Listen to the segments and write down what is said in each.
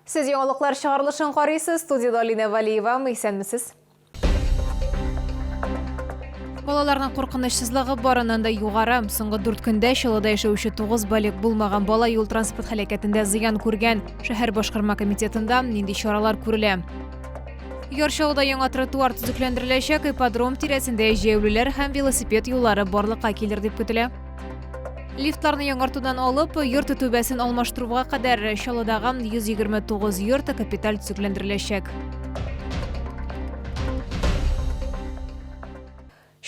Сез яңалыклар чыгарылышын карыйсыз. Студиядә Алинә Валиева. Исәнмесез. Балаларның куркынычсызлыгы барыннан да югары. Соңгы 4 көндә Чаллыда яшәүче 9 балигъ булмаган бала юл-транспорт һәлакәтендә зыян күргән. Шәһәр башкарма комитетында нинди чаралар күрелә? Яр Чаллыда яңа тротуар төзекләндереләчәк, ипподром тирәсендә җәяүлеләр һәм велосипед юллары барлыкка килер дип көтелә. Лифтларны яңартудан алып, йорт түбәсен алмаштыруга кадәр Чаллыдагы 129 йорт капиталь төзекләндереләчәк.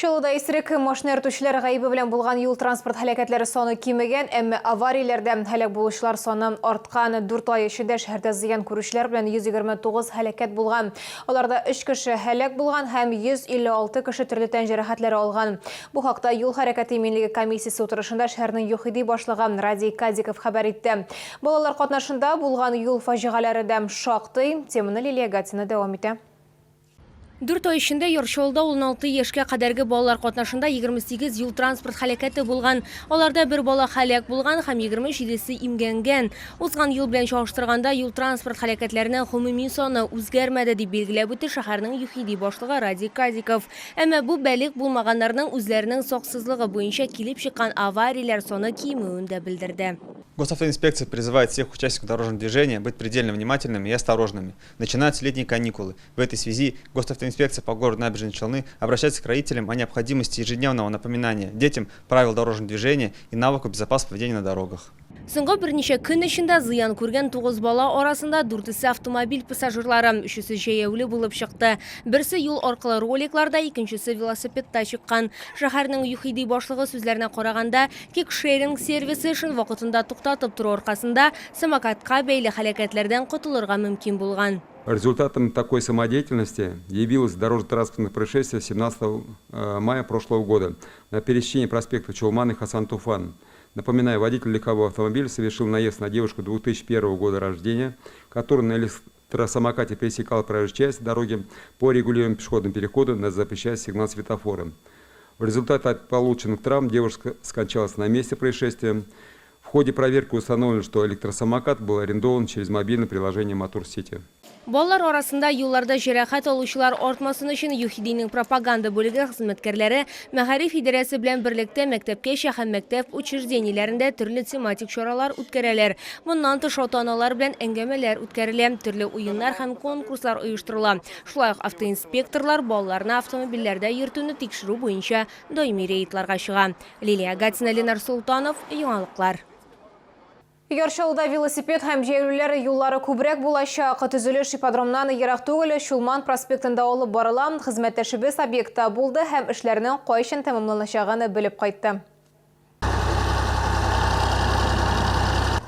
Чаллыда исерек машина йөртүчеләр гаебе белән булган юл-транспорт һәлакәтләре саны кимегән, әмма аварияләрдә һәлак булучылар саны арткан. Дүрт ай эчендә шәһәрдә зыян күрүчеләр белән 129 һәлакәт булган. Аларда өч кеше һәлак булган һәм 156 кеше төрле тән җәрәхәтләре алган. Бу хакта юл хәрәкәте иминлеге комиссиясе утырышында шәһәрнең ЮХИДИ башлыгы Радий Кадиков хәбәр итте. Балалар катнашында булган юл фаҗигаләре дә шактый. Теманы Лилия Гатина дәвам итә. Дүрт ай эчендә Яр Чаллыда 16 яшькә кадәрге балалар катнашында 28 юл-транспорт һәлакәте булган. Аларда бер бала һәлак булган һәм 27-се имгәнгән. Узган ел белән чагыштырганда юл-транспорт һәлакәтләренең гомуми саны үзгәрмәде, дип билгеләп үтте шәһәрнең ЮХИДИ башлыгы Радий Кадиков. Әмма бу балигъ булмаганнарның үзләренең саксызлыгы буенча килеп чыккан аварияләр саны кимүен дә белдерде. Госавтоинспекция призывает всех участников дорожного движения быть предельно внимательными и осторожными. Начинаются летние каникулы. В этой связи Госавтоинспекция по городу Набережные Челны обращается к родителям о необходимости ежедневного напоминания детям правил дорожного движения и навыков безопасного поведения на дорогах. Соңгы берничә көн эчендә зыян күргән тугыз бала арасында дүртесе автомобиль пассажирлары, өчесе җәяүле булып чыкты. Берсе юл аркылы роликларда, икенчесе велосипедта чыккан. Шәһәрнең ЮХИДИ башлыгы сүзләренә караганда, кикшеринг сервисы эшен вакытында туктатып тору аркасында самокатка бәйле һәлакәтләрдән котылырга мөмкин булган. Результатом такой самодеятельности явилось дорожно-транспортное происшествие 17 э, мая прошлого года на пересечении проспекта Чулман и Хасан Туфан. Напоминаю, водитель легкового автомобиля совершил наезд на девушку 2001 года рождения, которая на электросамокате пересекала проезжую часть дороги по регулируемому пешеходному переходу на запрещающий сигнал светофора. В результате полученных травм девушка скончалась на месте происшествия. В ходе проверки установлено, что электросамокат был арендован через мобильное приложение Мотор-Сити. Балалар арасында юлларда җәрәхәт алучылар артмасын өчен ЮХИДИнең пропаганда бүлеге хезмәткәрләре мәгариф идарәсе белән берлектә мәктәпкәчә һәм мәктәп учреждениеләрендә төрле тематик чаралар үткәрәләр. Моннан тыш ата-аналар белән әңгәмәләр үткәрелә, төрле уеннар һәм конкурслар оештырыла. Шулай ук автоинспекторлар балаларны автомобильләрдә йөртүне тикшерү буенча даими рейдларга чыга. Лилия Гатина, Ленар Солтанов, Яңалыклар. Яр Чаллыда велосипед һәм җәяүлеләр юллары күбрәк булачак. Төзелеш ипподромнан ерак түгел, Чулман проспектында алып барыла. Хезмәттәшебез объектта булды һәм эшләрнең кайчан тәмамланачагын белеп кайтты.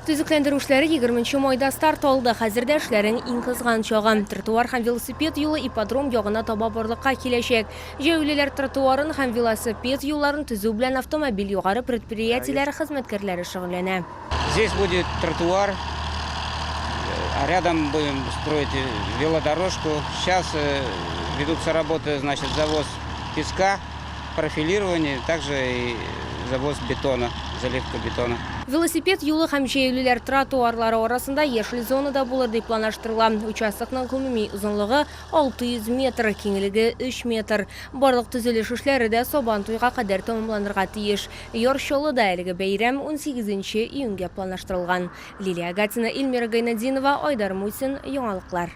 Төзекләндерү эшләре 20 майда старт алды. Хәзер дә эшләрнең иң кызган чагы. Тротуар һәм велосипед юлы ипподром ягына таба барлыкка киләчәк. Җәяүлеләр тротуарын һәм велосипед юлларын төзү белән автомобиль югары предприятиеләре хезмәткәрләре шөгыльләнә. Здесь будет тротуар, а рядом будем строить велодорожку. Сейчас ведутся работы, значит, завоз песка, профилирование, также и завоз бетона, заливка бетона. Велосипед юлы һәм җәяүлеләр тротуарлары арасында яшел зона да булыр дип планлаштырыла. Участокның гомуми озынлыгы 600 метр, киңлеге 3 метр. Барлык төзелеш эшләре дә Сабантуйга кадәр тәмамланырга тиеш. Яр Чаллыда әлеге бәйрәм 18 июньгә планлаштырылган. Лилия Гатина, Эльмира Гайнетдинова, Айдар Мусин, Яңалыклар.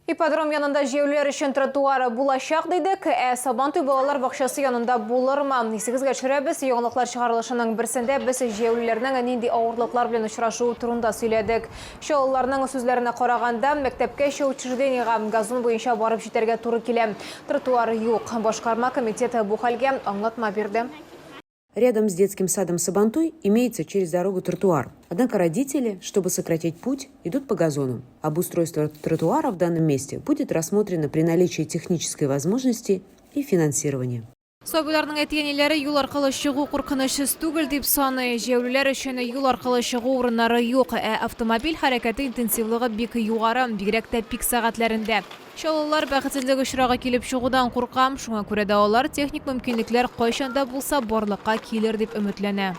Ипподром янында җәяүлеләр өчен тротуар булачак, дидек. Ә Сабантуй балалар бакчасы янында булырмы? Исегезгә төшерәбез, яңалыклар чыгарылышының берсендә без җәяүлеләрнең нинди авырлыклар белән очрашуы турында сөйләдек. Чаллыларның сүзләренә караганда, мәктәпкәчә учреждениегә газон буенча барып җитәргә туры килә. Тротуар юк. Башкарма комитет бу хәлгә аңлатма бирде. Рядом с детским садом Сабантуй имеется через дорогу тротуар. Однако родители, чтобы сократить путь, идут по газону. Обустройство тротуара в данном месте будет рассмотрено при наличии технической возможности и финансирования. Сабыйларның әти-әниләре юл аркылы чыгу куркынычсыз түгел дип саный. Җәяүлеләр өчен юл аркылы чыгу урыннары юк, ә автомобиль хәрәкәте интенсивлыгы бик югары, бигрәк тә пик сәгатьләрендә. Чаллылар бәхетсезлек очрагы килеп чыгудан курка, шуңа күрә дә алар техник мөмкинлекләр кайчан да булса барлыкка килер дип өметләнә.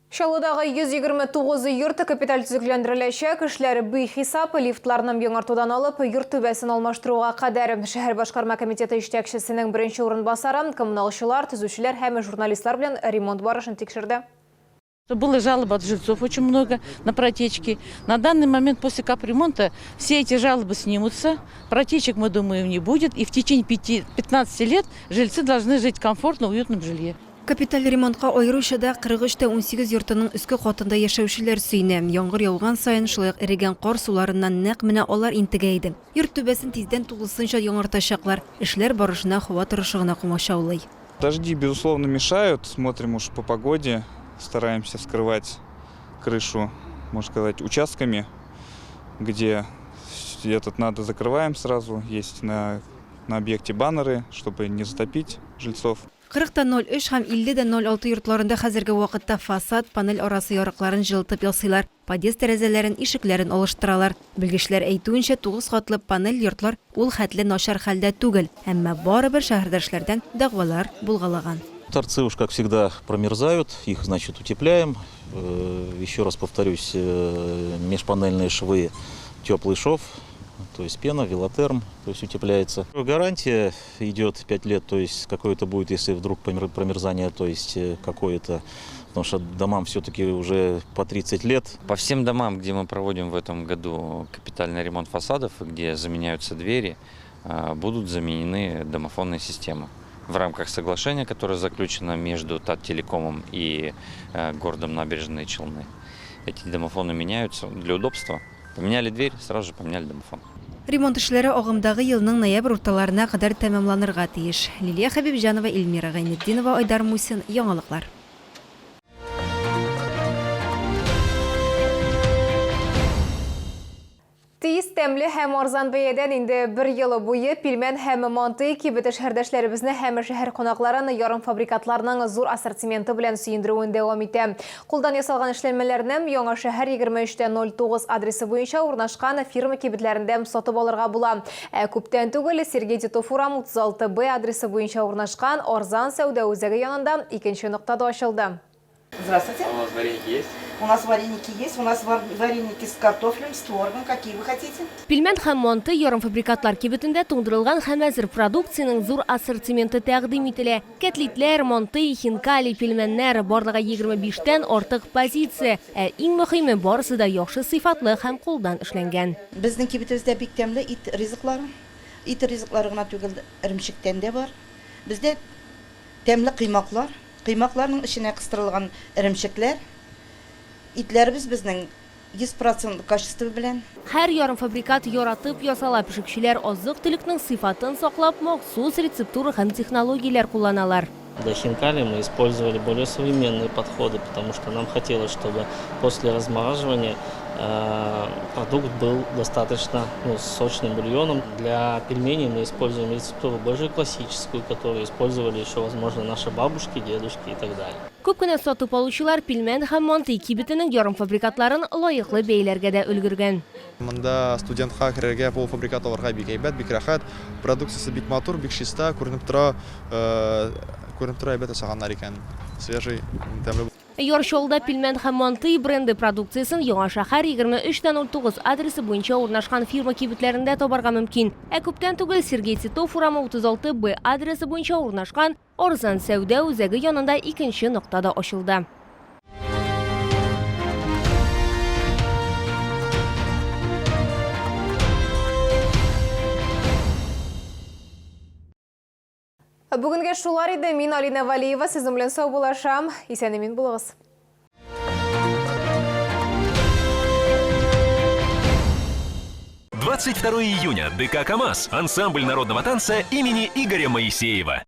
Чаллыдагы 129 йорт капиталь төзекләндереләчәк. Эшләр бихисап, лифтларны яңартудан алып, йорт түбәсен алмаштыруга кадәр. Шәһәр башкарма комитеты җитәкчесенең беренче урынбасары коммуналчылар, төзүчеләр һәм журналистлар белән ремонт барышын тикшерде. Было жалоб от жильцов очень много на протечки. На данный момент после капремонта все эти жалобы снимутся. Протечек, мы думаем, не будет. И в течение 5, 15 лет жильцы должны жить комфортно, в уютном жилье. Капиталь ремонтка аеруча да 43 тә 18 йортының өске катында яшәүчеләр сөенә. Яңгыр яуган саен шулай ук эрегән кар суларыннан нәкъ менә алар интегә иде. Йорт түбәсен тиздән тулысынча яңартачаклар. Эшләр барышына һава торышы гына комачаулый. Дожди, безусловно, мешают. Смотрим уж по погоде. Стараемся скрывать крышу, можно сказать, участками, где этот надо, закрываем сразу. Есть на объекте баннеры, чтобы не затопить жильцов. 40 та 03 һәм 50 дә 06 йортларында хәзерге вакытта фасад, панель арасы ярыкларын җылытып ясыйлар. Подъезд тәрәзәләрен, ишекләрен алыштыралар. Белгечләр әйтүенчә, 9 катлы панель йортлар ул хәтле начар хәлдә түгел, әмма барыбер шәһәрдәшләрдән дәгъвалар булгалаган. Торцы уж, как всегда, промерзают, их, значит, утепляем. Еще раз повторюсь, межпанельные швы, теплый шов, то есть пена, велотерм, то есть утепляется. Гарантия идет 5 лет, то есть какое-то будет, если вдруг промерзание, то есть какое-то, потому что домам все-таки уже по 30 лет. По всем домам, где мы проводим в этом году капитальный ремонт фасадов, где заменяются двери, будут заменены домофонные системы. В рамках соглашения, которое заключено между Таттелекомом и городом Набережные Челны. Эти домофоны меняются для удобства. Поменяли дверь, сразу же поменяли домофон. Ремонт эшләре агымдагы елның ноябрь урталарына кадәр тәмамланырга тиеш. Лилия Хәбибҗанова, Эльмира Гайнетдинова, Айдар Мусин. Яңалыклар. Тиз, тәмле һәм арзан бәядән инде бер ел буе пилмән һәм мантый кибете шәһәрдәшләребезне һәм шәһәр кунакларын ярымфабрикатларның зур ассортименты белән сөендерүен дәвам итә. Кулдан ясалган эшләнмәләрне Яңа шәһәр 23.09 адресы буенча урнашкан фирма кибетләрендә сатып алырга була. Ә күптән түгел Сергей Титов урам 36Б адресы буенча урнашкан Арзан сәүдә үзәге янында икенче ноктада ачылды. Здравствуйте. А у вас вареники есть? У нас вареники есть. У нас вареники с картофелем, с творогом. Какие вы хотите? Пилмән һәм манты ярымфабрикатлар кибетендә туңдырылган һәм әзер продукциянең зур ассортименты тәкъдим ителә. Кәтлитләр, манты, хинкали, пилмәннәр барлыгы 25тән артык позиция. Ә иң мөһиме барысы да яхшы сыйфатлы һәм кулдан эшләнгән. Безнең кибетебездә бик тәмле ит ризыклары. Ит ризыклары гына түгел, эремчектән дә бар. Бездә тәмле коймаклар, коймакларның эченә кыстырылган эремчекләр. Итләребез безнең 100% качество белән. Һәр ярымфабрикат яратып ясала. Пешекчеләр азык-төлекнең сыйфатын саклап, махсус рецептура һәм технологияләр кулланалар. Для хинкали мы использовали более современные подходы, потому что нам хотелось, чтобы после размораживания продукт был достаточно, ну, с сочным бульоном. Для пельменей мы используем рецептуру больше классическую, которую использовали еще, возможно, наши бабушки, дедушки и так далее. Күп кенә сатып алучылар пилмән һәм мантый кибетенең ярымфабрикатларын лаеклы бәяләргә дә өлгергән. Монда студентка керергә, полуфабрикат алырга бик әйбәт, бик рәхәт. Продукциясе бик матур, бик чиста, күренеп тора, күренеп тора әйбәт ясаганнар икән. Свежий, тәмле. Яр Чаллыда пилмән һәм мантый бренды продукциясен Яңа шәһәр 23.09 адресы буенча урнашкан фирма кибетләрендә табарга мөмкин. Ә күптән түгел Сергей Титов урамы 36 Б адресы буенча урнашкан Арзан сәүдә үзәге янында икенче нокта да ачылды. Бүгенгә шулар иде. Мин Алина Валиева сезнең белән саубуллашам. Исән-имин булыгыз. 22 июня. ДК «КамАЗ». Ансамбль народного танца имени Игоря Моисеева.